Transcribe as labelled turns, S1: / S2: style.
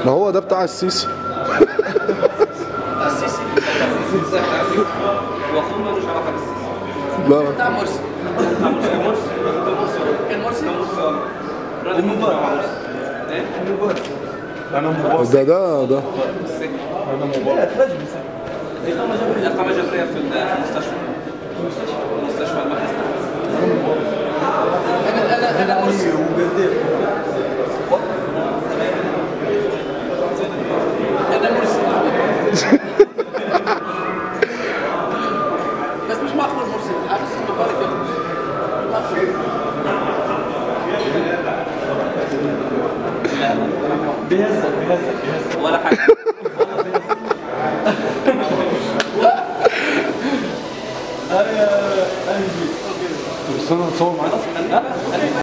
S1: ما هو ده بتاع السيسي.
S2: بتاع السيسي.
S3: واخوه مالوش علاقة بالسيسي.
S1: لا
S2: بتاع مرسي. كان مرسي.
S3: مبارك. ايه؟
S4: مبارك. انا مبارك.
S1: ده
S4: انا مبارك.
S3: اقامه جبرية في المستشفى. المستشفى المركزي.
S2: انا مرسي. انا مرسي. بس مش معقول مرسي حابس مبارك يخرج. مش معقول.
S4: بيهزك بيهزك بيهزك.